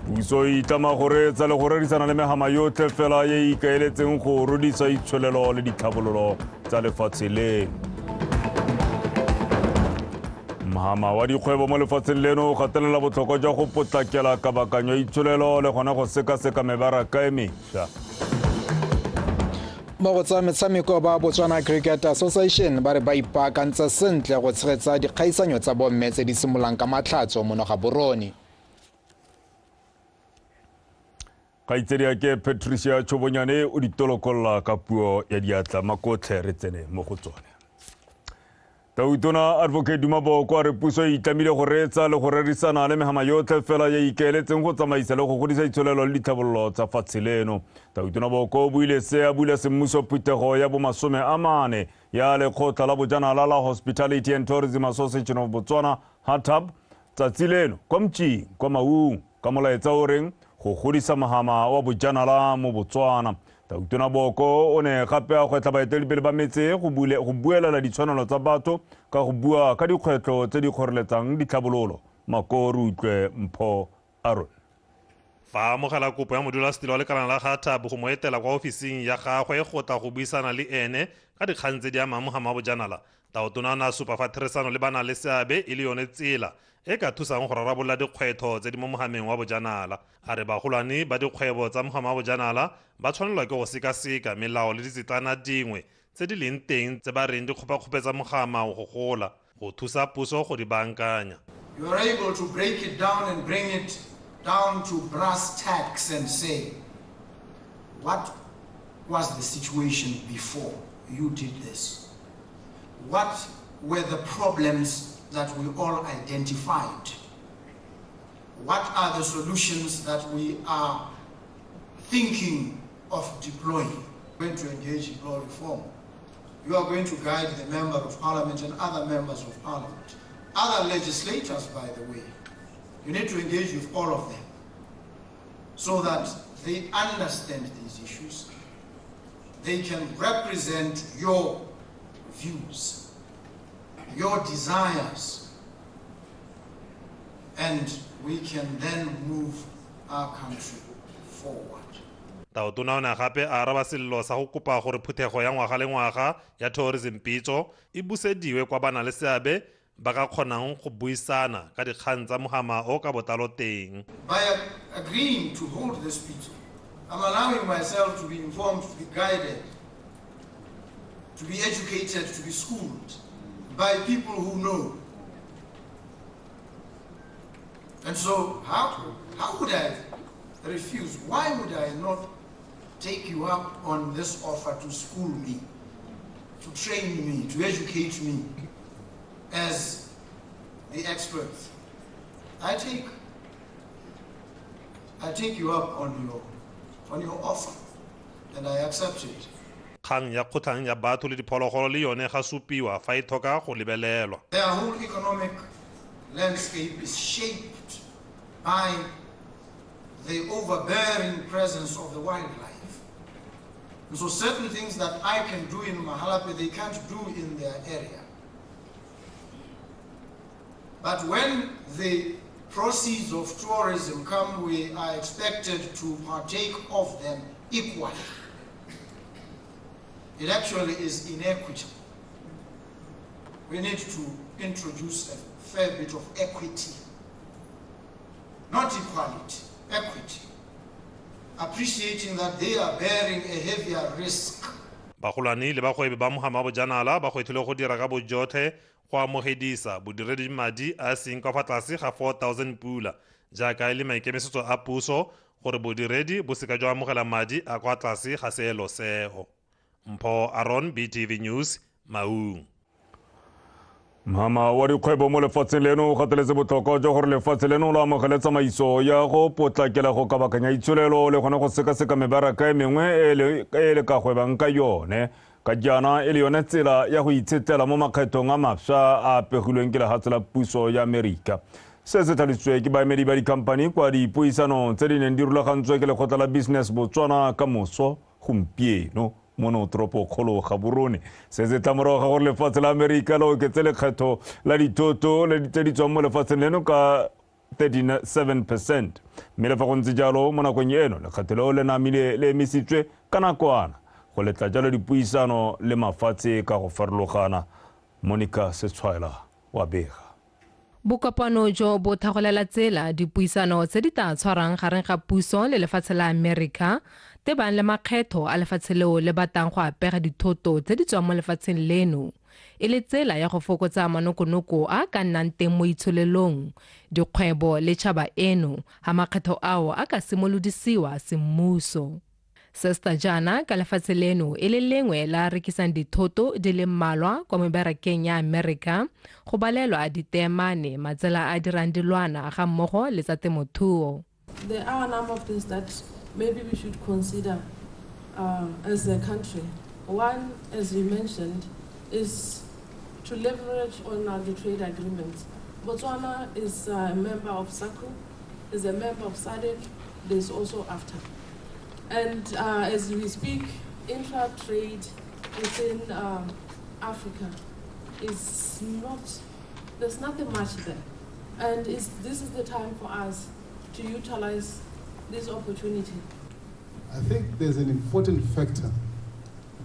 Puso e itlama go reetsa le go rerisana le megama yotlhe fela e e ikaeletseng go rodisa itsholelo le ditlhabololo tsa lefatshe leno. Mohama wa dikgwebo mo lefatsheng leno o gatelela botlhokwa jwa go potlakela kabakanyo ya itsholelo le gone go sekaseka mebaraka e mešwa. Mo go tsa metshameko, ba Botswana Cricket Association ba re ba ipaakantse sentle go tshegetsa dikgaisanyo tsa bomme tse di simololang ka Matlhatso mono Gaborone. Kgaitsedi ke Patricia Chobonyane o ditolokolola ka puo ya diatla. Makotlhe re tsene mo go tsone. Tautona Advocate Duma Boko a re puso e itlamile go reetsa le go rerisana le megama yotlhe fela e ikaeletseng go tsamaisa le go godisa itsholelo le ditlhabololo tsa fatshe leno. Tautona Boko o buile se a bula semmuso phuthego ya bomasome a mane ya lekgotla la bojanala la Hospitality and Tourism Association of Botswana, HATAB, tsatsi leno kwa Mtšing kwa Maung, ka molaetsa o reng go godisa mohama wa bojanala mo Botswana. Tautona Boko o ne gape a gwetlha baeteledipele ba metse go buelela ditshwanelo tsa batho ka go bua ka dikgwetlho tse di kgoreletsang ditlhabololo. Mako re utlwe Mpho Aron. Fa a amogela kopo ya modulasetilo wa lekalana la HATAB go mo etela kwa ofising ya gagwe go tla go buisana le ene ka dikgang tse di amang mogama wa bojanala, tautona o ne a supa fa therisano le ba nang le seabe e le yone tsela e ka thusang go rarabolola dikgwetlho tse di mo mogameng wa bojanala. A re bagolwane ba dikgwebo tsa mogama wa bojanala ba tshwanelwa ke go sekaseka melao le ditsetlana dingwe tse di leng teng tse ba reng di kgopakgopetsa mogama go gola, go thusa puso go di bankanya. You are able to break it down and bring it down to brass tacks and say, what was the situation before you did this? What were the problems that we all identified? What are the solutions that we are thinking of deploying? We're going to engage in law reform. You are going to guide the Member of Parliament and other members of Parliament, other legislators, by the way. You need to engage with all of them so that they understand these issues. They can represent your views, your desires, and we can then move our country forward. Tautona o ne gape a araba sello sa go kopa gore phuthego ya ngwaga le ngwaga ya Tourism Pitso e busediwe kwa ba nang le seabe ba ka kgonang go buisana ka dikgang tsa mogama o ka botlalo teng. By agreeing to hold this pitso, I'm allowing myself to be informed, to be guided, to be educated, to be schooled by people who know. And so how would I refuse? Why would I not take you up on this offer to school me, to train me, to educate me as the experts? I take you up on your offer, and I accept it. Kgang ya kgotlhang ya batho le diphologolo le yone ga supiwa fa e tlhoka go lebelelwa. Their whole economic landscape is shaped by the overbearing presence of the wildlife. And so certain things that I can do in Mahalapye, they can't do in their area. But when the proceeds of tourism come, we are expected to partake of them equally. It actually is inequitable. We need to introduce a fair bit of equity. Not equality, equity. Appreciating that they are bearing a heavier risk. Bagolwane le bagwebi ba mogama wa bojanala ba gwetlhile go dira ka bojotlhe go amogedisa bodiredi madi a seng ka fa tlase ga 4000 pula, jaaka e le maikemisetso a puso gore bodiredi bo seka jwa amogela madi a kwa tlase ga seelo seo. Mpho Aron, BTV News, Maung. Mhama wa dikgwebo mo lefatsheng leno o gateletse botlhokwa jwa gore lefatshe leno lo amogele tsamaiso ya go potlakela go kabakanya itsholelo le gone go sekaseka mebaraka e mengwe e le ka gwebang ka yone, ka jaana e le yone tsela ya go itshetlela mo makgethong a mafsa a pegilweng ke lehatshe la puso ya Amerika. Se se tlhalositswe ke baemedi ba dikhamphani kwa dipuisanong tse di neng di rulagantswe ke lekgotla la Business Botswana ka moso gompieno mono toropokgolo Gaborone. Se se tla morago ga gore lefatshe la Amerika le oketse lekgetho la dithoto le tse di tswang mo lefatsheng leno ka 37%. Mme le fa go ntse jalo mo nakong eno lekgetho leo le namile le emisitswe ka nakwana go letla jalo dipuisano le mafatshe ka go farologana. Monica Setshwaela wa bega. Bokopano jo bo thagolela tsela dipuisano tse di tla tshwarang gareng ga puso le lefatshe la Amerika tebang le makgetho a lefatshe leo le batlang go apega dithoto tse di tswang mo lefatsheng leno e le tsela ya go fokotsa manokonoko a ka nnang teng mo itsholelong dikgwebo le tšhaba eno ha makgetho ao a ka simolodisiwa semmuso. Sesta jaana ka lefatshe leno e le lengwe la rekisang dithoto di le mmalwa kwa mebarakeng ya Amerika go balelwa diteemane, matsela a dirang dilwana ga mmogo le tsa temothuo. There are a number of things that maybe we should consider as a country. One, as you mentioned, is to leverage on the trade agreements. Botswana is a member of SACU, is a member of SADC, there's also AFTA. And as we speak, intra-trade within Africa is not, there's nothing much there. And this is the time for us to utilize this opportunity. I think there's an important factor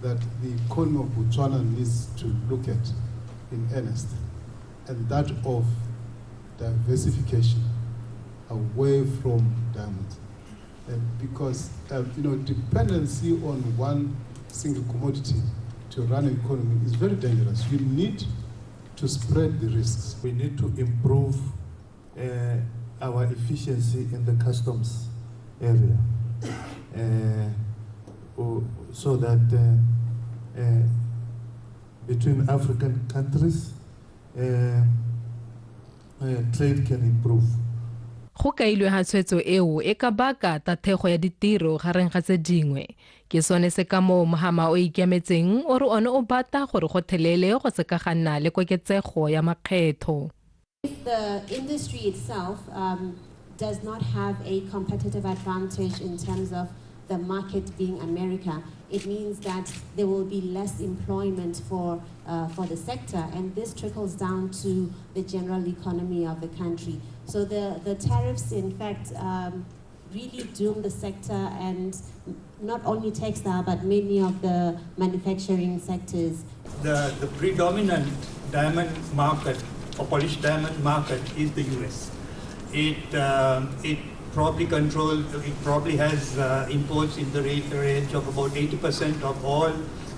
that the economy of Botswana needs to look at in earnest, and that of diversification away from diamonds. And because dependency on one single commodity to run an economy is very dangerous. You need to spread the risks. We need to improve our efficiency in the customs area so that between African countries trade can improve. Go kailwe ha tshwetso eo e ka baka tathego ya ditiro gareng ga tse dingwe. Ke sone se ka moo mohama o ikemetseng o re one o batla gore go thelele go se ka ga nna le koketsego ya makgetho. If the industry itself does not have a competitive advantage in terms of the market being America, it means that there will be less employment for the sector, and this trickles down to the general economy of the country. So the tariffs, in fact, really doom the sector, and not only textile, but many of the manufacturing sectors. The predominant diamond market, or polished diamond market, is the US. It probably controls, it probably has imports in the range of about 80% of all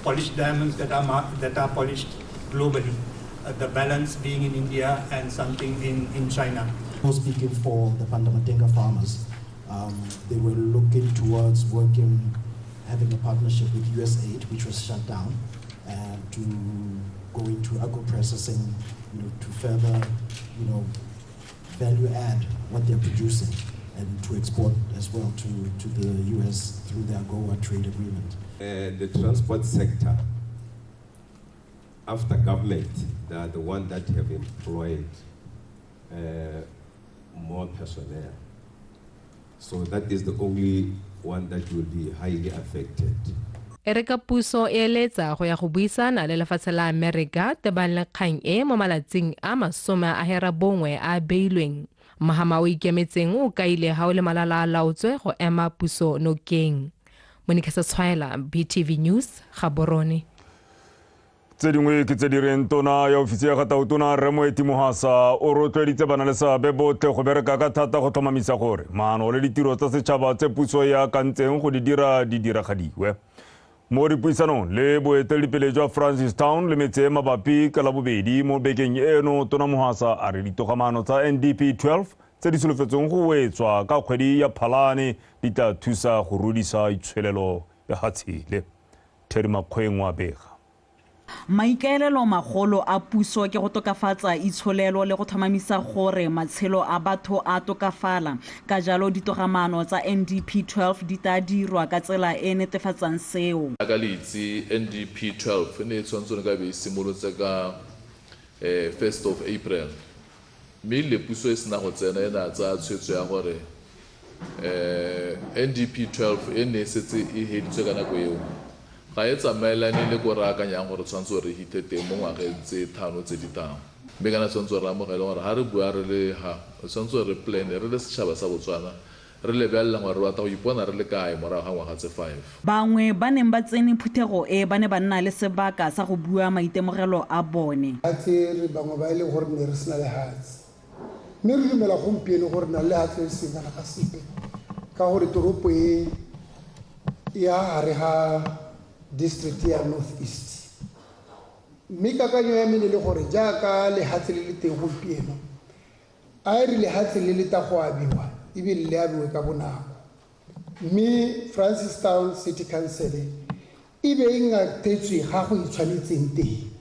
polished diamonds that are polished globally, the balance being in India and something in China. Speaking for the Pandamatenga farmers, they were looking towards having a partnership with USAID, which was shut down, and to go into agro-processing, to further, value add what they're producing, and to export as well to the US through the AGOA trade agreement. The transport sector, after government, they are the one that have employed more personnel. So that is the only one that will be highly affected. Ereka puso e eletsa go ya go buisana le lefatshe la Amerika tebang le kgang e mo malatsing a 91 a beilweng. Mohama o ikemetseng o kaile ha o le malala a laotswe go ema puso nokeng. Monica Setshwaela, BTV News, Gaborone. Tse dingwe ke tse di reng tona ya ofisi ya ga Tautona Rre Moeti Mohasa o rotloeditse bana le seabe botlhe go bereka ka thata go tlhomamisa gore maano le ditiro tsa setšhaba tse puso e akantseng go di dira di diragadiwe. Mo dipuisanong le boeteledipele jwa Francistown le metse e mabapi ka Labobedi mo bekeng eno, tona Mohasa a re ditogamaano tsa NDP 12 tse di solofetsweng go wetswa ka kgwedi ya Phalane di tla thusa go rudisa itsholelo ya Hatshele. Terry Makgweng wa bega. Maikaelelo magolo a puso ke go tokafatsa itsholelo le go tlhomamisa gore matshelo a batho a tokafala. Ka jalo ditogamaano tsa NDP 12 di tla dirwa ka tsela e netefatsang seo. Ka le itse NDP 12 e ne e tshwanetse ka be e simolotse ka 1st of April. Mme le puso e sena go tsena e ne a tsaya tshwetso ya gore NDP 12 e ne e setse e heditswe ka nako eo. Ga e tsamaelane le ko re akanyang gore tshwanetse re hithe teng mo ngwageng tse 5 tse di tlang. Mme kana tshwanetse re amogele gore ha re bua re le ha, tshwanetse re plan re le setšhaba sa Botswana, Re lebelela gore re batla go ipona re le kae morago ga ngwaga tse 5. Bangwe ba neng ba tsene phuthego e ba ne ba nna le sebaka sa go bua maitemogelo a bone. Re bangwe ba e leng gore ne re sena lehatshe, mme re dumela gompieno gore na le lehatshe le seng kana ka sepe, ka gore toropo e ya gare ga district ya North East. Mme kakanyo ya me ne le gore jaaka lehatshe le le teng gompieno, a e re lehatshe le le ta go abiwa ebile le abiwe ka bonako. Mme Francistown City Council e be e ngatetswe ga go itshwanetseng teng.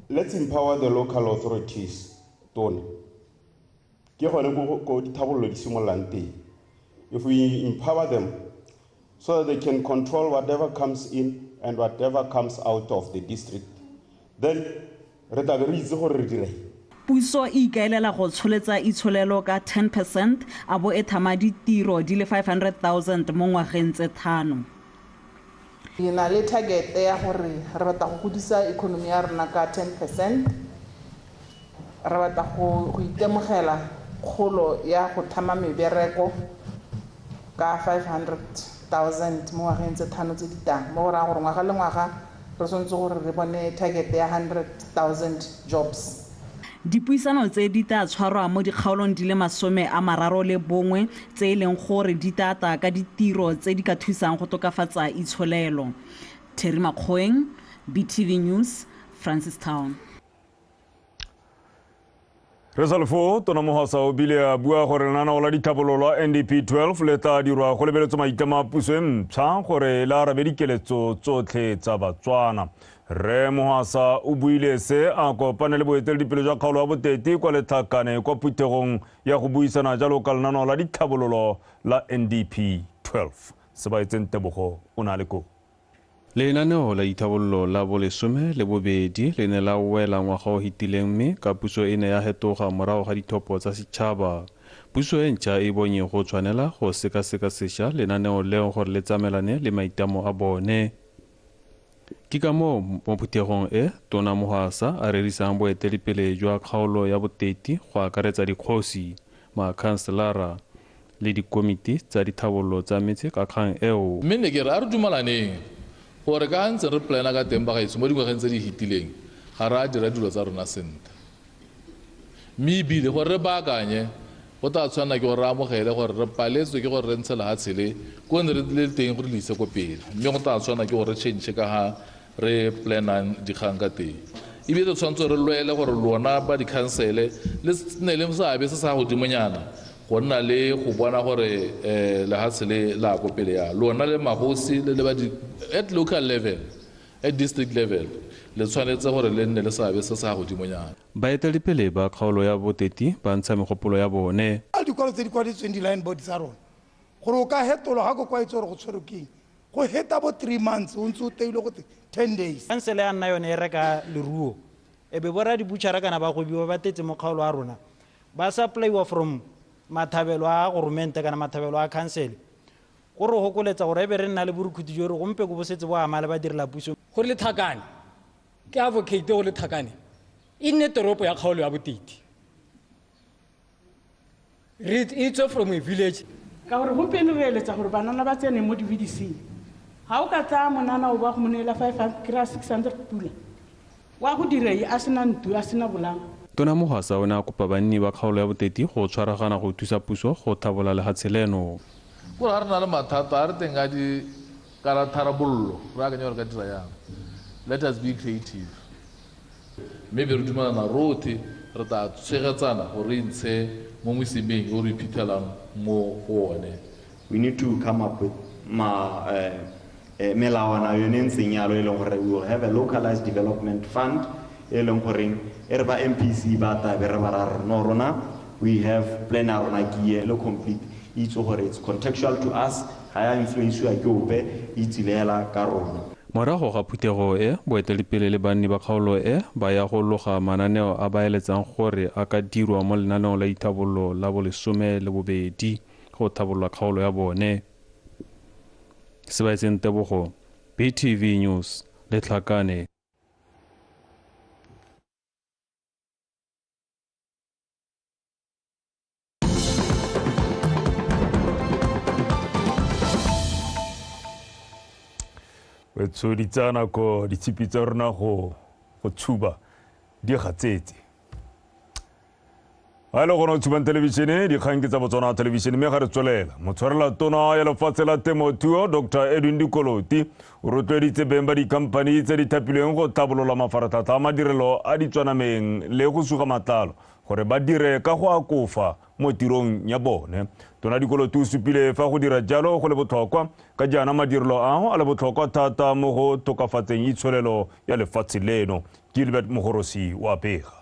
Let's empower the local authorities, Tona. Ke gone ko dithabololo di simololang teng. If we empower them so that they can control whatever comes in and whatever comes out of the district, then re tla be re itse gore re direng. Puso e ikaelela go tsholetsa itsholelo ka 10% a bo e thama ditiro di le 500,000 mo ngwageng tse 5. Re na le target ya gore re batla go godisa economy ya rona ka 10%. Re batla go itemogela kgolo ya go thama mebereko ka 500,000 mo ngwageng tse 5 tse di tlang. Mo go raya gore ngwaga le ngwaga re tshwanetse gore re bone target ya 100,000 jobs. Dipuisano tse di tla tshwarwa mo dikgaolong di le 31 tse e leng gore di tla tla ka ditiro tse di ka thusang go tokafatsa itsholelo. Terry Makgoeng, BTV News, Francistown. Re sa le foo, Tona Mohwasa o bile a bua gore lenaneo la ditlhabololo la NDP 12 le tla dirwa go lebeletswe maitlamo a puso e ntšhwa gore le arabe dikeletso tsotlhe tsa Batswana. Rre Mohwasa o buile se a kopane le boeteledipele jwa kgaolo ya Boteti kwa Letlhakane kwa phuthegong ya go buisana jalo ka lenaneo la ditlhabololo la NDP 12. Sebaetseng Tebogo o na le koo. Lenaneo la dithabololo la bolesome le bobedi le ne la wela ngwaga o fetileng mme ka puso e ne ya fetoga morago ga dithopo tsa setšhaba. Puso e ntšha e bonye go tshwanela go sekaseka sešwa lenaneo leo gore le tsamaelane le maitlamo a bone. Ke ka moo mo phuthegong e Tona Mohwasa a rerisang boeteledipele jwa kgaolo ya Boteti go akaretsa dikgosi, makhanselara le dikomiti tsa dithabololo tsa metse ka kgang eo. Mme ne ke re a re dumalaneng gore ka ntse re plana ka teng bagaetsho mo dingwageng tse di fetileng ga re a dira dilo tsa rona sentle. Mme ebile gore re baakanye go tla tshwanela ke gore re amogele gore re paletswe ke gore re ntshe lehatshe le ko ne re le teng gore le ise ko pele. Mme go tla tshwanela ke gore re change ka ga re planang dikgang ka teng. Ebile re tshwanetse re lwele gore lona ba dikhansele le nne le seabe se sa godimonyana go nna le go bona gore lehatshe le la ko pele ya lona le magosi le ba at local level, at district level le tshwanetse gore le nne le seabe se sa godimonyana. Baeteledipele ba kgaolo ya Boteti ba ntsha megopolo ya bone. A dikwalo tse di kwaditsweng di-line board tsa rona gore o ka hetolwa ga ko kwaetse gore go tshwerwe ke eng, go heta bo 3 months o ntse o teilwe go 10 days. Kansele ya nna yone e reka leruo e be bora dibutšhara kana bagwebi ba ba tetse mo kgaolo ya rona ba supplyiwa from mathabelo a goromente kana mathabelo a council gore hokoletsa gore ebe re nna le borukhuti jo re gompe go bosetse bo ama le ba direla puso. Gore Letlhakane ke advocate gore Letlhakane e nne toropo ya kgaolo ya Boteti, re e tswe from a village. Ka gore gompieno re eletsa gore banana ba tsene mo di-VDC. Ga o ka tsaya monana o ba go mo neela 500 kry-a 600 pula wa go direi a sena ntu a sena bolang. Tona Mohwasa o ne a kopa banni ba kgaolo ya Boteti go tshwaragana go thusa puso go tlhabola lehatshe leno. Gore ga re na le mathata a re teng a di kana tharabololo re akanya gore ka dira yang. Let us be creative. Mme be re dumelana rotlhe re tla tshegetsana gore re ntshe mo mosimeng o re iphitlhelang mo go one. We need to come up with melawana yone e ntseng yalo e leng gore we will have a localized development fund e leng goreng e re ba MPC ba tla be re ba ra re no rona we have plan ya rona ke e le complete itse gore it's contextual to us ga ya influensiwa ke ope e tsile hela ka rona. Morago ga phuthego e boeteledipele le banni ba kgaolo e ba ya go loga mananeo a ba eletsang gore a ka dirwa mo lenaneong la dithabololo la bo12 go tlhabolola kgaolo ya bone. Sebaetseng Tebogo, BTV News, Letlhakane. Wetso di tsaya nako ditshipi tsa rona go tshuba di gatsetse. Ga e le gone o tshubang thelebišene, dikgang ke tsa Botswana Thelebišene, mme ga re tswelela. Motshwarela tona ya lefatshe la temothuo Dr Edwin Dikoloti o rotloeditse beng ba dikhamphani tse di thapilweng go tlhabolola mafaratlhatlha a madirelo a ditswanameng le go suga matlalo gore ba dire ka go akofa mo tirong ya bone. Tona Dikoloti o supile fa go dira jalo go le botlhokwa ka jaana madirelo ao a le botlhokwa thata mo go tokafatseng itsholelo ya lefatshe leno. Gilbert Mogorosi wa pega.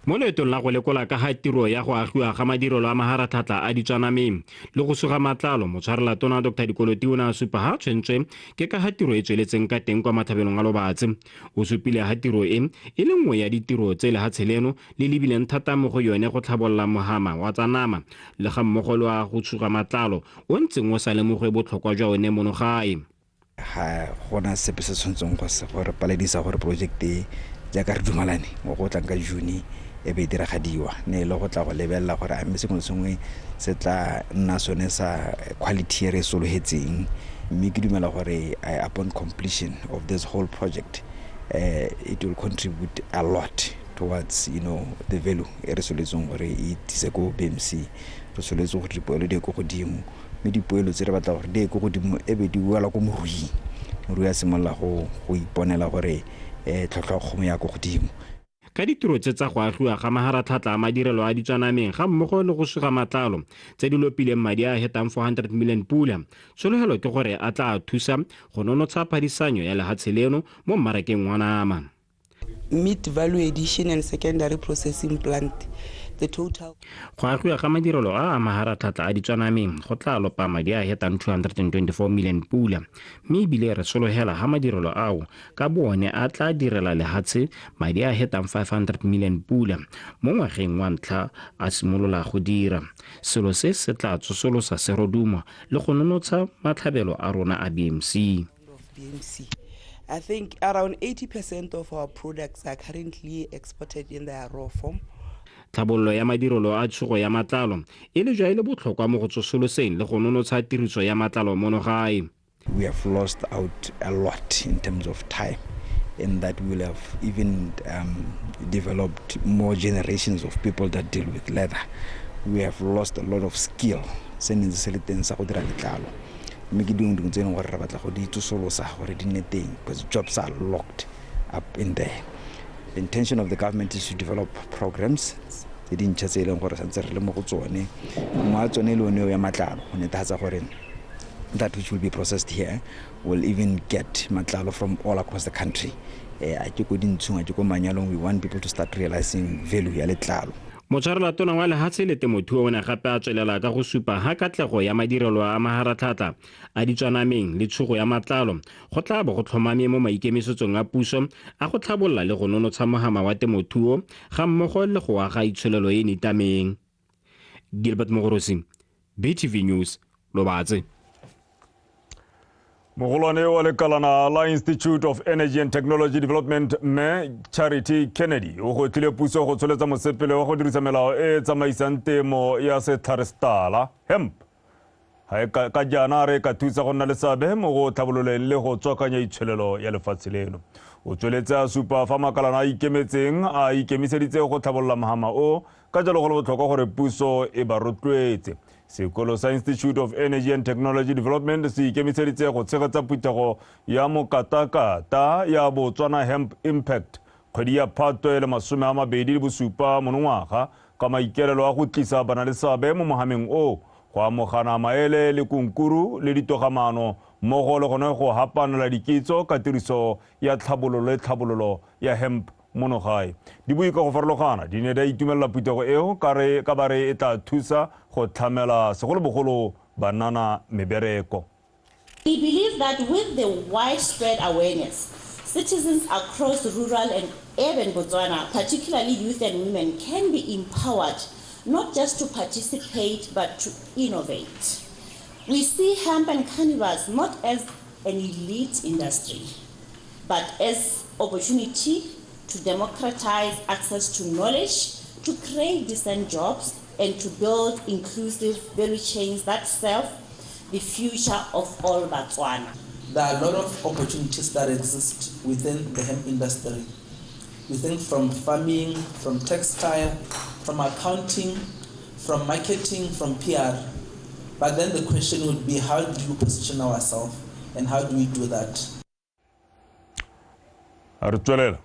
Mo leetong la go lekola ka ga tiro ya go agiwa ga madirelo a maharatlhatlha a ditswanameng le go suga matlalo, motshwarela tona Dr Dikoloti o ne a supa ha tshwentswe ke ka ga tiro e tsweletseng ka teng kwa mathabelong a Lobatse. O supile ha tiro e le nngwe ya ditiro tse lehatshe leno le lebileng thata mo go yone go tlhabolola mohama wa tsa nama le ga mmogo le wa go suga matlalo o ntseng o sa lemogwe botlhokwa jwa one mono gae. Ga gona sepe se tshwanetseng go re paledisa gore project e jaaka re dumalane mo go tlang ka June e be diragadiwa, ne le go tla go lebelela gore a mme sengwe le sengwe se tla nna sone sa quality e re sologetseng. Mme ke dumela gore upon completion of this whole project, it will contribute a lot towards, you know, the value e re soletseng gore e tise ko BMC. Re soletse gore dipoelo di ye ko godimo, mme dipoelo tse re batla gore di ye ko godimo e be di wela ko moruing. Morui a simolola go iponela gore tlhotlhwa ya kgomo ya ko godimo. Ka ditiro tse tsa go agiwa ga maharatlhatlha a madirelo a ditswanameng ga mmogo le go suga matlalo tse di lopileng madi a hetang 400 million pula, tshologelo ke gore a tla thusa go nonotsha phadisanyo ya lehatshe leno mo mmarakeng wa nama. Meat value addition and secondary processing plant. The total go agiwa ga madirelo a a maharatlhatlha a ditswanameng go tla lopa madi a hetang 224 million pula, mme ebile re sologela ga madirelo ao ka boone a tla direla lehatshe madi a hetang 500 million pula mo ngwageng wa ntlha a simolola go dira. Selo se se tla tsosolosa serodumo le go nonotsha matlhabelo a rona a BMC. I think around 80% of our products are currently exported in their raw form. Tlhabololo ya madirelo a tshugo ya matlalo e le jwa e le botlhokwa mo go tsosoloseng le go nonotsha tiriso ya matlalo mono gae. We have lost out a lot in terms of time, in that we will have even developed more generations of people that deal with leather. We have lost a lot of skill se neng se le teng sa go dira letlalo. Mme ke dingwe tse e leng gore re batla go di tsosolosa gore di nne teng, because jobs are locked up in there. The intention of the government is to develop programs tse dintšha tse e leng gore santse re le mo go tsone. Nngwe ya tsone le one ya matlalo, go netefatsa gore that which will be processed here will even get matlalo from all across the country. A ke ko dintshong, a ke ko manyalong, we want people to start realizing value ya letlalo. Motshwarela tona wa lehatshe le temothuo o ne gape a tswelela ka go supa ha katlego ya madirelo a maharatlhatlha a ditswanameng le tshugo ya matlalo go tla bo go tlhomame mo maikemisetsong a puso a go tlhabolola le go nonotsha mohama wa temothuo ga mmogo le go aga itsholelo e nitameng. Gilbert Mogorosi, BTV News, Lobatse. Mogolwane wa lekalana la Institute of Energy and Technology Development mme Charity Kennedy o gwetlhile puso go tsholetsa mosepele wa go dirisa melao e tsamaisang temo ya setlharesetala hemp. Ka jaana re ka thusa go nna le seabe mo go tlhabololeng le go tswakanya itsholelo ya lefatshe leno. O tsweletse a supa fa makalana a ikemetseng a ikemiseditse go tlhabolola mohama o, ka jalo go le botlhokwa gore puso e ba rotloetse. Sekolo sa Institute of Energy and Technology Development se ikemiseditse go tshegetsa phuthego ya mokatakata ya Botswana Hemp Impact kgwedi ya Phatwe le 27 monongwaga ka maikaelelo a go tlisa bana le seabe mo mohameng o, go amogana maele le kunkuru le ditogamano mmogo le gone go hapanela dikitso ka tiriso ya tlhabololo le tlhabololo ya hemp mono gae. Dibui ka go farologana di ne di a itumelela phuthego eo ka ba re e tla thusa go tlhamela segolobogolo banana mebereko. We believe that with the widespread awareness, citizens across rural and urban Botswana, particularly youth and women, can be empowered not just to participate but to innovate. We see hemp and cannabis not as an elite industry, but as opportunity to democratize access to knowledge, to create decent jobs, and to build inclusive value chains that serve the future of all Botswana. There are a lot of opportunities that exist within the hemp industry. We think from farming, from textile, from accounting, from marketing, from PR. But then the question would be, how do we position ourselves and how do we do that? A re tswelela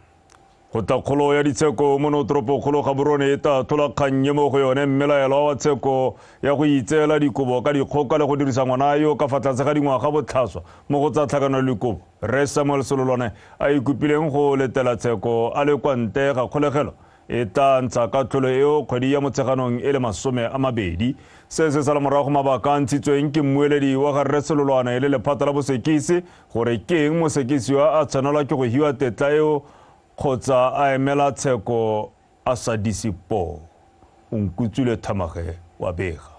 kgotlakgolo ya ditsheko mono toropokgolo Gaborone e tla thola kgang e mo go yone mmelaelwa wa tsheko ya go itseela dikobo ka dikgoka le go dirisa ngwana yo ka fa tlase ga dingwaga botlhaswa mo go tsa tlhakano le dikobo. Rre Samuel Selolwane a ikopileng go letela tsheko a le kwa ntle ga kgolegelo e tla ntsha katlholo eo kgwedi ya Motsheganong e le 20. Se se sala morago mabaka a ntshitsweng ke mmueledi wa ga Rre Selolwane le lephata la bosekisi gore ke eng mosekisiwa a tshwanelwa ke go hiwa tetla eo kgotsa a emela tsheko a sa dise poo. Nkutswile Thamage wa bega.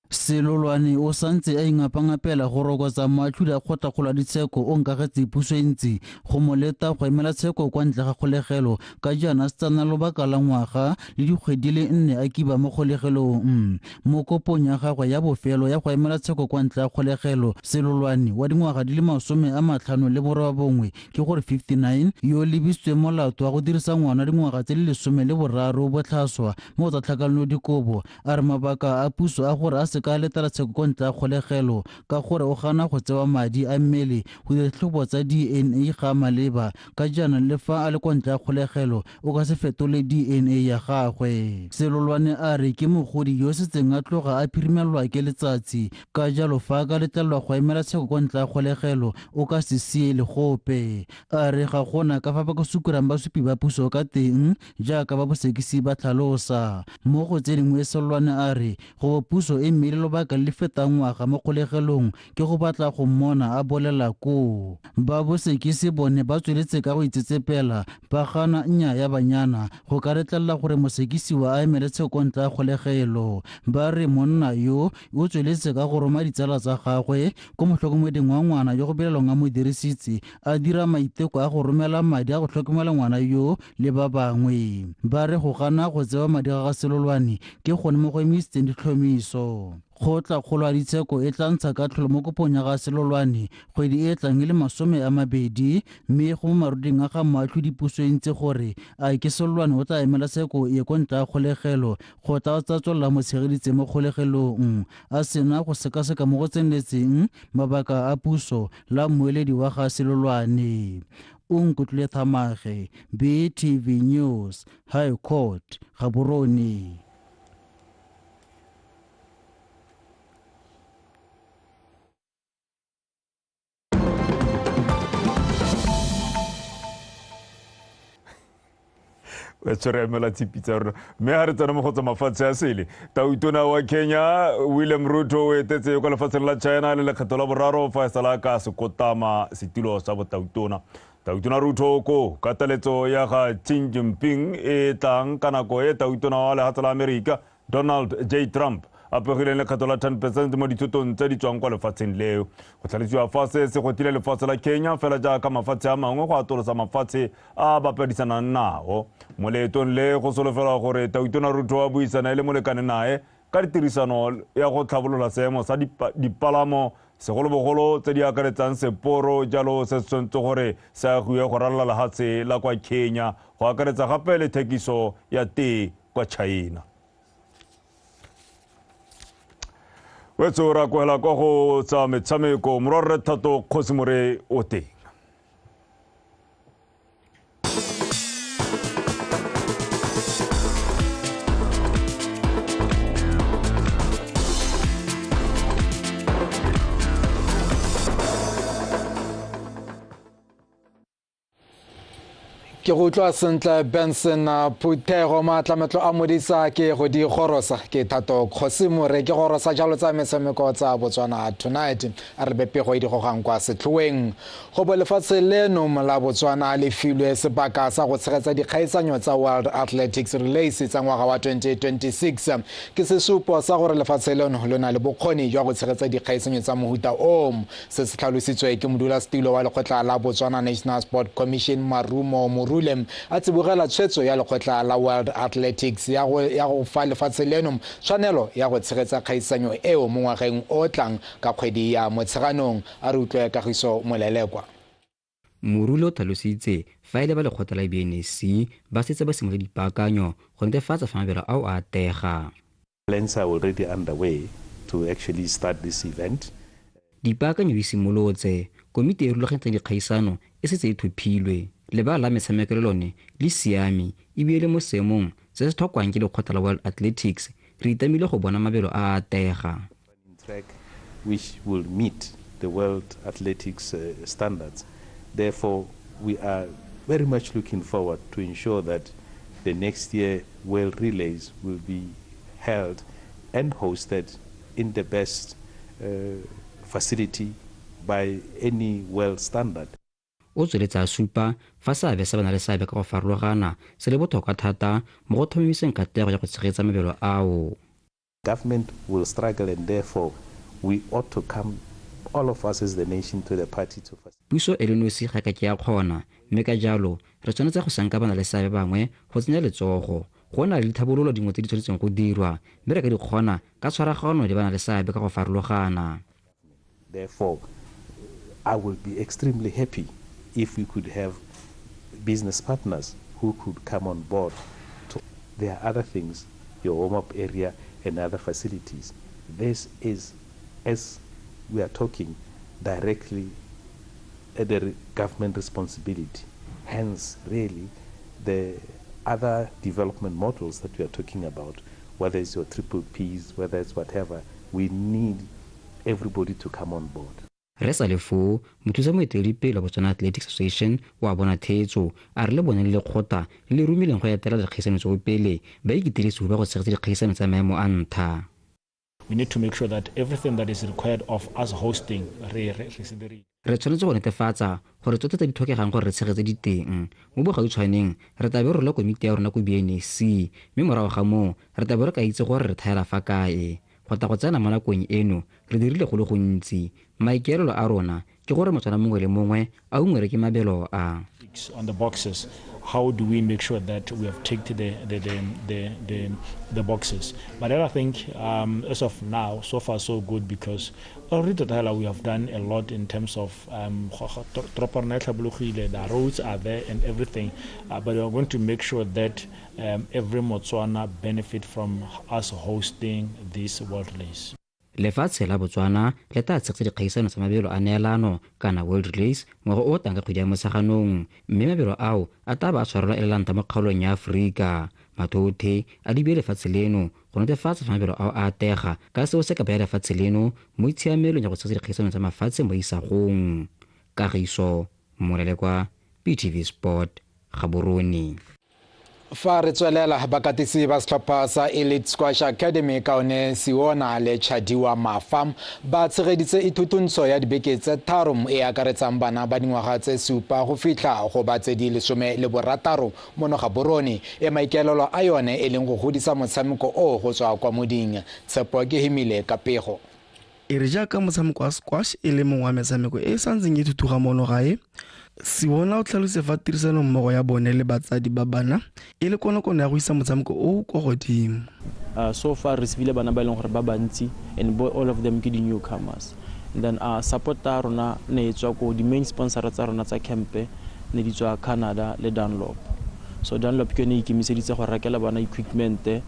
Selolwane o santse a ingapangapela go rokotsa moatlhodi a kgotlakgolo a ditsheko o nkagetse puso e ntsi go mo leta go emela tsheko kwa ntle ga kgolegelo ka jaana se tsena lobaka la ngwaga le dikgwedi le 4 a kiba mo kgolegelong. Mo kopong ya gagwe ya bofelo ya go emela tsheko kwa ntle ga kgolegelo, Selolwane wa dingwaga di le 59 ke gore 59 yo lebisitsweng molato wa go dirisa ngwana dingwaga tse di 13 botlhaswa mo go tsa tlhakanelo dikobo a re mabaka a puso a gore a ka letela tsheko kwa ntle ga kgolegelo ka gore o gana go tsewa madi a mmele go dira ditlhobo tsa DNA ga maleba ka jaana le fa a le kwa ntle ga kgolegelo o ka se fetole DNA ya gagwe. Selolwane a re ke mogodi yo setseng a tloga a phirimelwa ke letsatsi ka jalo fa a ka letlelelwa go emela tsheko kwa ntle ga kgolegelo o ka se siele gope. A re ga gona ka fa ba ka sukurang basupi ba puso ka teng jaaka ba bosekisi ba tlhalosa. Mo go tse dingwe Selolwane a re go puso e mme le lobaka le fetang ngwaga mo kgolegelong ke go batla go mmona a bolela koo. Ba bosekisi bone ba tsweletse ka go itsetsepela ba gana nnya ya banyana go ka retlelela gore mosekisiwa a emele tsheko ntle ya kgolegelo. Ba re monna yo o tsweletse ka go roma ditsala tsa gagwe ko motlhokomeding wa ngwana yo go belelwang a mo dirisitse a dira maiteko a go romela madi a go tlhokomela ngwana yo le ba bangwe. Ba re go gana go tsewa madi ga Selolwane ke gone mo go emisitseng ditlhomiso. Kgotlakgolo ya ditsheko e tla ntsha katlholo mo kopong ya ga Selolwane kgwedi e tlang e le 20 mme go mo maruding a ga moatlhodi puso e ntse gore a ke Selolwane o tla emela tsheko e kwa ntle ga kgolegelo kgotsa o tla tswelela mo tshegeditse mo kgolegelong a sena go sekaseka mo go tseneletseng mabaka a puso la mmueledi wa ga Selolwane. Nkutlwile Thamage, BTV News, High Court, Gaborone. Tshwere emela tshipi tsa rona mme ga re tsena mo go tsa mafatshe a sele. Tautona wa Kenya William Ruto o etetse kwa lefatsheng la China le lekgetho la boraro fa e sala ka sekotama setilo sa botautona. Tautona Ruto ko ka taletso ya ga Xi Jinping e tlang ka nako e tautona wa lefatshe la Amerika Donald J. Trump a pegileng lekgetho la 10% mo dithotong tse di tswang kwa lefatsheng leo. Go tlhalosiwa fa se se gotile lefatshe la Kenya fela jaaka mafatshe a mangwe go atolosa mafatshe a bapadisanang nao. Mo leetong le go solofelwa gore Tautona Ruto a buisana e le molekane nae ka ditirisano ya go tlhabolola seemo sa dipalamo segolobogolo tse di akaretsang seporo jalo se se tshwanetse gore se agiwe go ralala lefatshe la kwa Kenya go akaretsa gape le thekiso ya tee kwa China. Wetso ra kwela kwa go tsa metshameko morwarre Thato Kgosimore o teng. Ke go utlwa sentle Benson Phuthego maatlametlo a modisa ke go di gorosa ke Thato Kgosimore ke gorosa jalo tsa metshameko tsa Botswana Tonight a re bepego e di gogang kwa setlhoeng go bo lefatshe leno la Botswana le filwe sebaka sa go tshegetsa dikgaisanyo tsa World Athletics Relays tsa ngwaga wa 2026 ke sesupo sa gore lefatshe leno le na le bokgoni jwa go tshegetsa dikgaisanyo tsa mohuta o se se tlhalositswe ke modulasetilo wa lekgotla la Botswana National Sport Commission Marumo Morule a tsibogela tshwetso ya lekgotla la World Athletics ya go fa lefatshe leno tshwanelo ya go tshegetsa kgaisanyo eo mo ngwageng o tlang ka kgwedi ya Motsheganong. A re utlwe Kagiso Molelekwa. Morule o tlhalositse fa e le ba lekgotla la BNSC ba setse ba simolotse dipaakanyo go netefatsa fa mabelo ao a atega. Plans are already underway to actually start this event. Dipaakanyo di simolotse, komiti e rulagantseng dikgaisano e setse e thophilwe. Lebala la metshameko le lone le siame ebile le mo seemong se se tlhokwang ke lekgotla la World Athletics. Re itamile go bona mabelo a atega. Track which will meet the World Athletics standards. Therefore, we are very much looking forward to ensure that the next year World Relays will be held and hosted in the best facility by any world standard. O tsweletse a supa fa seabe sa bana le seabe ka go farologana se le botlhokwa thata mo go tlhomamiseng katlego ya go tshegetsa mabelo ao. Government will struggle and therefore we ought to come, all of us as the nation, to the party to facilitate. Puso e le nosi ga ka ke ya kgona, mme ka jalo re tshwanetse go sanka bana le seabe bangwe go tsenya letsogo. Go na le dithabololo dingwe tse di tshwanetseng go dirwa, mme re ka di kgona ka tshwaragano le bana le seabe ka go farologana. Therefore, I will be extremely happy if we could have business partners who could come on board. There are other things, your warm-up area and other facilities. This is, as we are talking, directly at the government responsibility. Hence, really, the other development models that we are talking about, whether it's your triple Ps, whether it's whatever, we need everybody to come on board. Re sa le foo, mothusa moeteledipele wa Botswana Athletics Association wa bona theetso a re le bone le lekgotla le le romileng go etela dikgaisano tseo pele ba ikitile sehuba go tshegetsa dikgaisano tsa maemo a ntha. We need to make sure that everything that is required of us hosting re tshwanetse go netefatsa gore tsotlhe tse di tlhokegang gore re tshegetse diteng. Mo bogautshwaneng re tla be re rola komiti ya rona ko BNSC, mme morago ga moo re tla be re ka itse gore re thaela fa kae. Go tla go tsena mo nakong eno re dirile go le gontsi. Maikaelelo a rona ke gore Motswana mongwe le mongwe a ungwere ke mabelo a. On the boxes, how do we make sure that we have ticked the boxes? But I think as of now, so far so good, because already we have done a lot in terms of the roads are there and everything, but we are going to make sure that every Motswana benefit from us hosting this World Relays. Lefatshe la Botswana le tla tshegetsa dikgaisano tsa mabelo a neelano kana World Relays ngwaga o tang ka kgwedi ya Motsheganong, mme mabelo ao a tla ba a tshwarelwa e le la ntlha mo kgaolong ya Aforika. Mathoothe a dibile lefatshe leno go netefatsa fa mabelo ao a atega, ka seo se ka baya lefatshe leno mo itshiamelong ya go tshegetsa dikgaisano tsa mafatshe mo isagong. Kagiso Molelekwa, BTV Sport, Gaborone. Fa re tswelela, bakatisi ba setlhopha sa Elite Squash Academy Kaone Siona le Chadiwa Mafa ba tshegeditse ithutuntsho ya dibeke tse 3 e akaretsang bana ba dingwaga tse 7 go fitlha go ba tse di 16 mono Gaborone, e maikaelelo a yone e leng go godisa motshameko o go tswa kwa moding. Tshepo ke Himile ka pego. E re jaaka motshameko wa squash e le mongwe wa metshameko e e santseng e thuthuga mono gae, Siona o tlhalose fa tirisano mmogo ya bone le batsadi ba bana e le konokono ya go isa motshameko o kwa godimo. So far re sebile bana ba e leng gore ba bantsi and all of them ke di-newcomers. And then support ya rona ne e tswa ko di-main sponsor tsa rona tsa campe ne di tswa Canada le Dunlop. So Dunlop ke yone e ikemiseditse go rekela bana equipment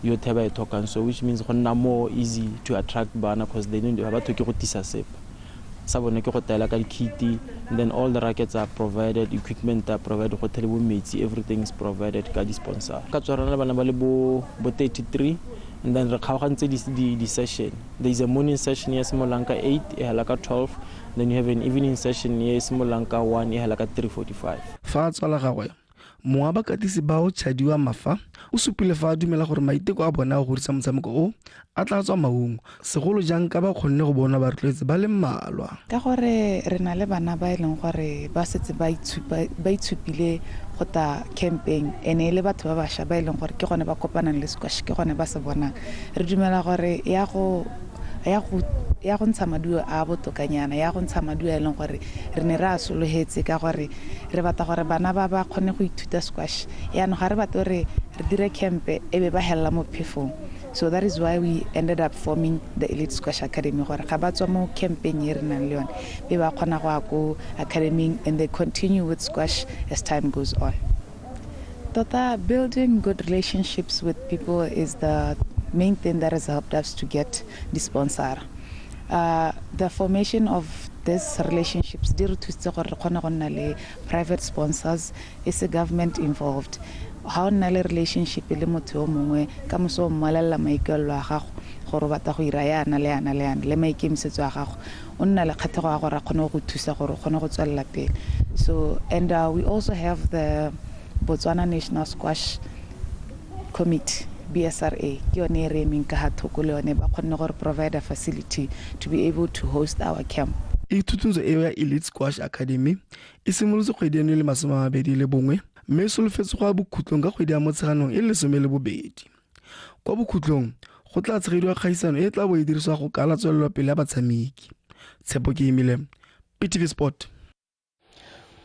yothe ba e tlhokang, so which means go nna more easy to attract bana because they don't ba tlhoke go tisa sepe. Sa bone ke go taela ka dikiti, and then all the rackets are provided, equipment are provided, go thele bo metsi, everything is provided ka di-sponsor. Ka tswa rona bana ba le bo 33, and then re kgaogantse di-session. There is a morning session ya simololang ka 8 e hela ka 12, then you have an evening session ya simololang ka 1 e hela ka 3:45. Fa a tswa la gagwe, mongwe wa bakatisi bao Chadiwa Mafa o supile fa a dumela gore maiteko a bona a go godisa motshameko o a tla tswa maungo, segolo jang ka ba kgonne go bona barotloetsi ba le mmalwa. Ka gore re na le bana ba e leng gore ba setse ba itshupile go ta campeng, ene e le batho ba bašwa ba e leng gore ke gone ba kopanang le squash, ke gone ba se bonang. Re dumela gore ya go ya go ntsha maduo a botokanyana, ya go ntsha maduo a e leng gore re ne re a sologetse, ka gore re batla gore bana ba ba kgone go ithuta squash. Yaanong ga re batle gore re dire camp e be ba helela mo phefong. So that is why we ended up forming the Elite Squash Academy, gore ga ba tswa mo campeng e re nang le yone be ba kgona go ya ko academy and they continue with squash as time goes on. Tota, building good relationships with people is the main thing that has helped us to get the sponsor. The formation of these relationships di re thusitse gore re kgone go nna le private sponsors, e se government involved. Ha o nna le relationship le motho yo mongwe, ka moso o mmolelela maikaelelo a gago gore o batla go ira yana le yana le yana le maikemisetso a gago, o nna le kgatlhego ya gore a kgone go thusa gore o kgone go tswelela pele. So, and we also have the Botswana National Squash Committee, BSRA, ke yone e re emeng ka ga thoko le yone, ba kgonne gore provide a facility to be able to host our camp. Ithutuntsho eo ya Elite Squash Academy e simolotse kgwedi eno e le 21, mme e solofetse go ya bokhutlong ka kgwedi ya Motsheganong e le 12. Kwa bokhutlong go tla tshegediwa kgaisano e tla bo e dirisiwa go kala tswelelopele ya batshameki. Tshepo Keimile, PTV Sport.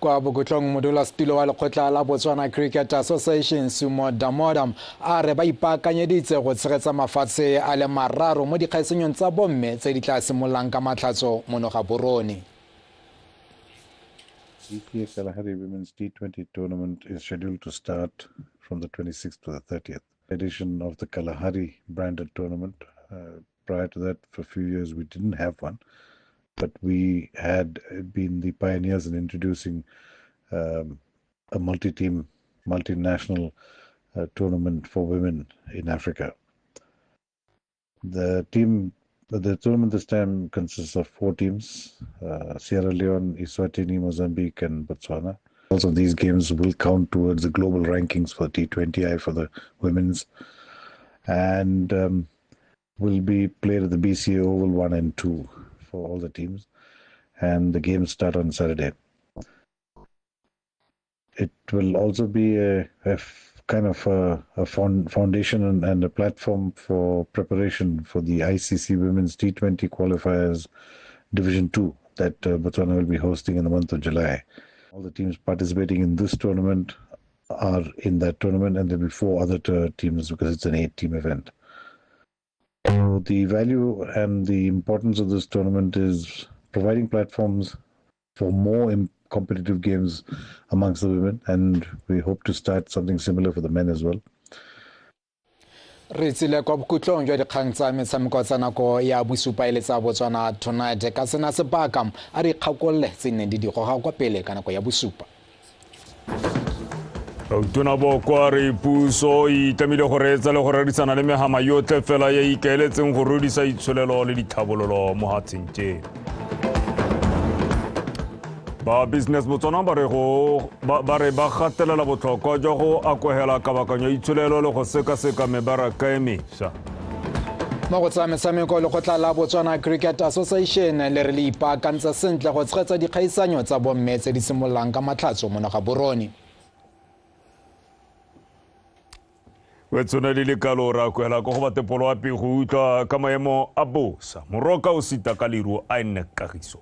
Kwa bokhutlong, modulasetulo wa lekgotla la Botswana Cricket Association Sumo Damodam a re ba ipaakanyeditse go tshegetsa mafatshe a le mararo mo dikgaisanyong tsa bomme tse di tla simololang ka matlhatso mono Gaborone. BCA Kalahari Women's T20 tournament is scheduled to start from the 26th to the 30th edition of the Kalahari branded tournament. Prior to that, for a few years, we didn't have one, but we had been the pioneers in introducing a multi-team, multinational tournament for women in Africa. The tournament this time consists of 4 teams, Sierra Leone, Eswatini, Mozambique, and Botswana. Also, these games will count towards the global rankings for T20I for the women's, and will be played at the BCA Oval 1 and 2 for all the teams, and the games start on Saturday. It will also be a kind of a foundation and a platform for preparation for the ICC Women's T20 Qualifiers Division 2 that Botswana will be hosting in the month of July. All the teams participating in this tournament are in that tournament, and there'll be 4 other teams because it's an 8-team event. So the value and the importance of this tournament is providing platforms for more competitive games amongst the women, and we hope to start something similar for the men as well. Re tsile kwa bokhutlong jwa dikgang tsa metshameko tsa nako ya bosupa e le tsa Botswana Tonight. Ka sena sebaka a re ikgakolole tse neng di di goga kwa pele ka nako ya bosupa. Tautona Boko a re puso e itlamile go reetsa le go rerisana le mehama yotlhe fela e ikaeletseng go rudisa itsholelo le ditlhabololo mo hatsheng tse. Ba Business Botswana ba re ba gatelela botlhokwa jwa go akohela kabakanyo ya itsholelo le go sekaseka mebaraka e mešwa. Mo go tsa metshameko, lekgotla la Botswana Cricket Association le re le ipaakantse sentle go tshegetsa dikgaisanyo tsa bomme tse di simololang ka matlhatso mo Gaborone. We tsone di le kalo ra kwela ko go batepolo wa pego utlwa ka maemo a bosa. Moroka o sita ka leruo a nne kagiso.